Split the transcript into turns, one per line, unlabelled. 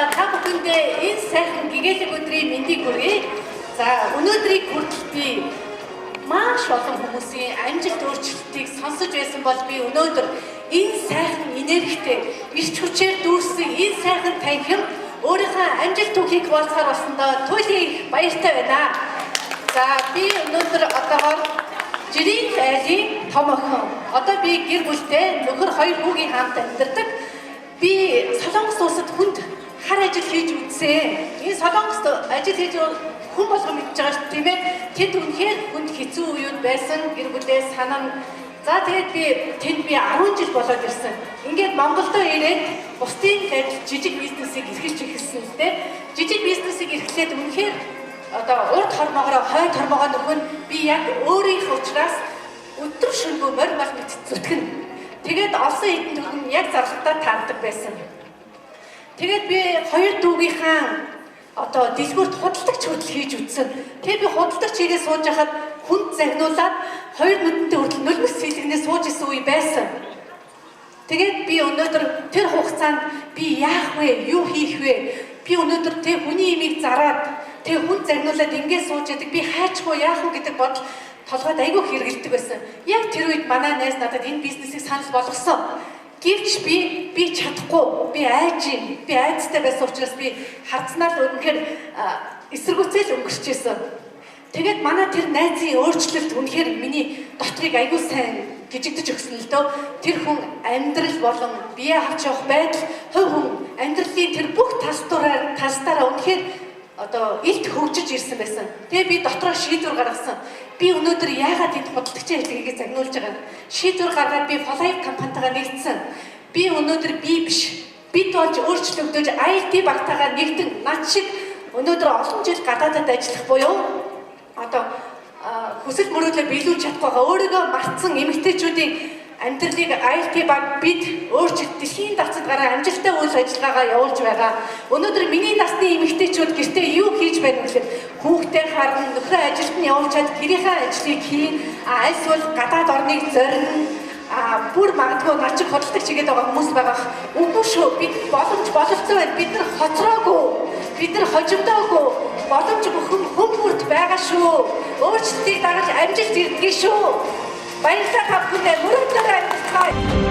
За, та бүхэндээ энэ сайхан гэгээлэг өдрийн мэндийг хүргэе. За, өнөөдрийг хүртэл би маш олон хүмүүсийн амжилт өөрчлөлтийг сонсож байсан бол би өнөөдөр энэ сайхан энергитэй, эрч хүчээр дүүрсэн энэ сайхан танхим өөрийнхөө амжилт түүхийг хуваалцахаар болсондоо туйлын их баяртай байна. За, би өнөөдөр одоогоор Жирийн айлын том охин. Одоо би гэр бүлтэй, нөхөр, хоёр хүүгийн хамт амьдардаг. Би Солонгос улсад хүнд хар ажил хийж үзсэн. Энэ Солонгост ажил хийж хүн болгон мэдж байгаа шүү, тийм ээ. Тэнд үнэхээр хүнд хэцүү үеуд байсан, гэр бүлээ санана. За, тэгээд би тэнд би 10 жил болоод ирсэн. Ингээд Монголдо ирээд бусдын адил жижиг бизнесийг эрхэлж эхэлсэн л дээ. Жижиг бизнесийг эрхлээд үнэхээр одоо урд хормоогоор хойд хормоогоо нөхөн би яг өөрийнх учраас өдөр шөнөгүй морь мал мэт зүтгэнэ. Тэгээд олсон хэдэн төгрөг нь яг зарлалтаа таардаг байсан. Тэгээд би хоёр дүүгийнхаа одоо дэлгүүрт худалдагч хүртэл хийж үзсэн. Тэгээд би худалдагч хийгээ сууж байхад хүнд загнуулаад хоёр нүдэнтэй хүртэл нулимс сэлгэнээ сууж исэн үе байсан. Тэгээд би өнөөдөр тэр хугацаанд би яах вэ? Юу хийх вэ? Би өнөөдөр тэг хүний имийг зараад, тэг хүн загнуулаад ингэ сууж яадаг, би хайчгүй яах вэ гэдэг бодол толгойд айгүй хэрэгэлдэг байсан. Яг тэр үед манай найз надад энэ бизнесийг санал болгосон. Гэвч би чадахгүй, би айж юм. Би айдастай байсан учраас би хардсанаа л үнэхээр эсэргүүцэл өнгөрч исэн. Тэгээд манай тэр найзын өөрчлөлт үнэхээр миний дотрыг айгүй сайн гжигдэж өгсөн л дөө. Тэр хүн амьдрал болон бие авч явах байдал, хувь хүн амьдралын тэр бүх талстаараа үнэхээр одоо илт хөгжиж ирсэн байсан. Тэгээ би дотроо шийдвэр гаргасан. Би өнөөдөр яагаад энд худалдагчийн ажлыг загнуулж байгаа юм? Шийдвэр гаргаад би Folive компанитайгаа нэгдсэн. Би өнөөдөр би биш. Бид болж өөрчлөгдөж IT багтаагаа нэгдэн над шиг өнөөдөр олон жил гадаадад ажиллах буюу одоо хүсэл мөрөөдлөө биелүүлж чадахгүй байгаа, өөрийгөө мартсан эмэгтэйчүүдийн амьдралыг IT баг бид өөрчлөлт дэлхийн давцад гараа амжилттай үйл ажиллагаагаа явуулж байгаа. Өнөөдөр миний насны эмэгтэйчүүд гэртээ юу хийж байна вэ гэхээр хүүхдээ харна, нөхрөө ажилд нь явуулчаад гэрийнхээ ажлыг хийн, альсвал гадаад орныг зорино, бүр магадгүй над шиг худалдагч хийгээд байгаа хүмүүс байгаа. Үгүй шүү. Бид боломж бололцоо байна. Бид нар хоцроогүй. Бид нар хожимдоогүй. Боломж бүхэн хүн бүрт байгаа шүү. Өөрчлөлтийг дагаж амжилт ирдэг шүү. Баярлалаа та бүхэндээ. Мөрөөдлөөр амьдарцгаая.